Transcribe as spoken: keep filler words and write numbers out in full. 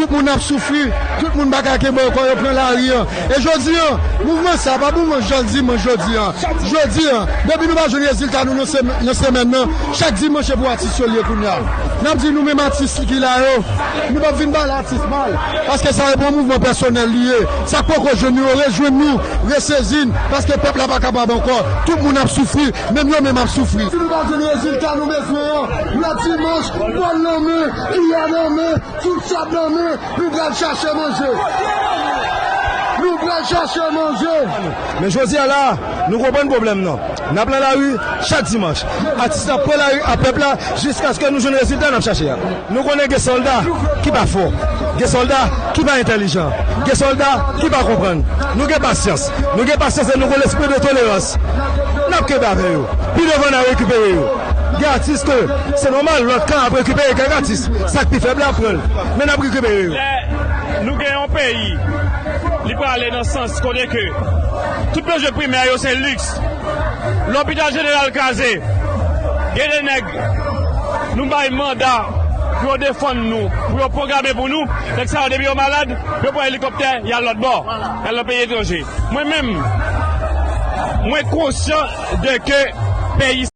Moun ap soufri, tout moun pa ka kenbe ankò, yo pran lari an. E jodi an, mouvman sa pa mouvman jan dimanch jodi an. Jodi an, depi nou pa jwenn rezilta nou nan sem- nan semèn nan, chak dimanch se pou atis yo l ye kounye a. N ap di nou menm atis ki la yo, nou p ap vin pale atis mal, paske sa se pou yon mouvman pèsonèl li ye. Sa k poko jwenn nou yo, rejwenn nou, resezi n, paske pèp la pa kapab ankò. Tout moun ap soufri, menm yo menm ap soufri. Si nou pa jwenn rezilta nou bezwen an, lòt dimanch, bòl nan men, kiyè nan men, foutchòp nan men, nou pral chache manje. Nou pral chache manje. Men jodi a la, nou konprann pwoblèm nan. N ap nan lari chak dimanch. Atis ap pran lari ak pèp la jiskaske nou jwenn rezilta n ap chache a. Nou konnen gen sòlda ki pa fò, gen sòlda ki pa entèlijan, gen sòlda ki pa konprann. Nou gen pasyans. Nou gen pasyans e nou gen lespri de tolerans. N ap kenbe avè yo. Pi devan n a rekipere yo. Gen atis ke se nòmal, lòt kan ap rekipere kèk atis. Sa k pi fèb la ap pran l. Men n ap rekipere yo. Lè nou gen yon peyi, li prale nan sans kote ke tout bezwen primè yo se liks. Lopital jeneral kraze. Gen de nèg nou bay manda pou yo defann nou, pou yo pwograme pou nou. Nèg sa yo depi yo malad, yo pran elikoptè, y al lòt bò, y al nan peyi etranje. Mwen menm, mwen konsyan de ke peyi